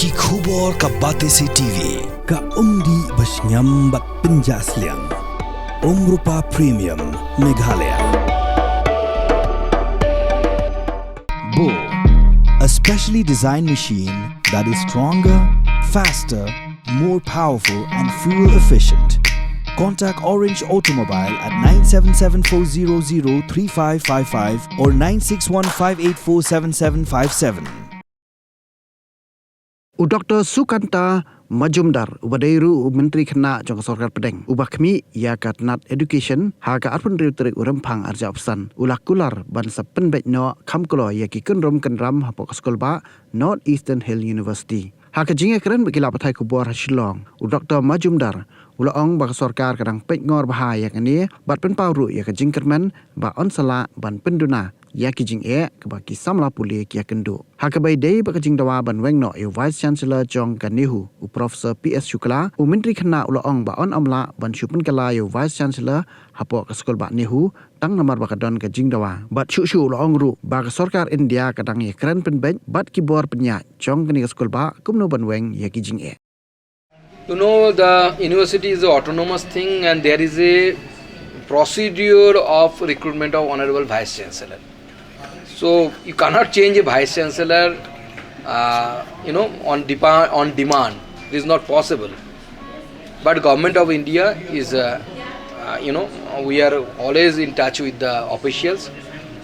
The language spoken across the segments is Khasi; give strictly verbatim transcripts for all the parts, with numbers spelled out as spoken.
Ki khubor ka Batesi T V, ka umdih bashngiam bad pynjah sliang. Umrupa Premium, Meghalaya. Bo, a specially designed machine that is stronger, faster, more powerful and fuel efficient. Contact Orange Automobile at nine seven seven four zero zero three five five five or nine six one five eight four seven seven five seven. U Doktor Sukanta Majumdar, uba dei ruh u Myntri Khynnah jong ka Sorkar Pdeng, uba khmih ïa ka tnat Education ha ka arphew hynriew tarik u Rymphang arhajar arphew san, u la kular ban sa pynbeit noh kham kloi ïa ki kynrum kynram hapoh ka skulbah North Eastern Hill University. Ha ka jingïakren bad ki lad pathai khubor ha Shillong, u Doktor Majumdar u la ong ba ka sorkar ka dang peit ngor bha ïa kane bad pynpaw ruh ïa ka jingkyrmen ba yn sa lah ban pynduna ïa ki jingeh kaba ki samla pule ki ïakynduh. Ha kaba ïadei bad ka jingdawa ban weng noh ïa u Vice Chancellor jong ka NEHU, u Professor P S Shukla, u Myntri Khynnah u la ong ba yn ym lah ban shu pynkylla ïa u Vice Chancellor hapoh ka skulbah NEHU tang namar ba ka don ka jingdawa. Bad shuh shuh u la ong ruh ba ka sorkar India ka dang ïakren pynbeit bad ki bor pynïaid jong kane ka skulbah kumno ban weng ïa ki jingeh. You know, the university is an autonomous thing and there is a procedure of recruitment of Honorable Vice Chancellor. So you cannot change a Vice Chancellor, uh, you know, on, depa- on demand. It is not possible. But Government of India is, uh, uh, you know, we are always in touch with the officials.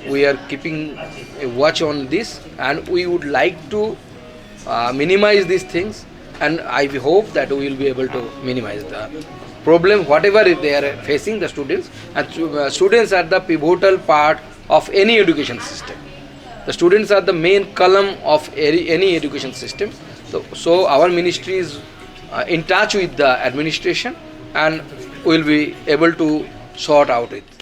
We are keeping a watch on this, and we would like to uh, minimize these things, and I hope that we will be able to minimize the problem, whatever they are facing, the students. And uh, students are the pivotal part of any education system. The students are the main column of any, any education system. So, so our ministry is uh, in touch with the administration, and will be able to sort out it.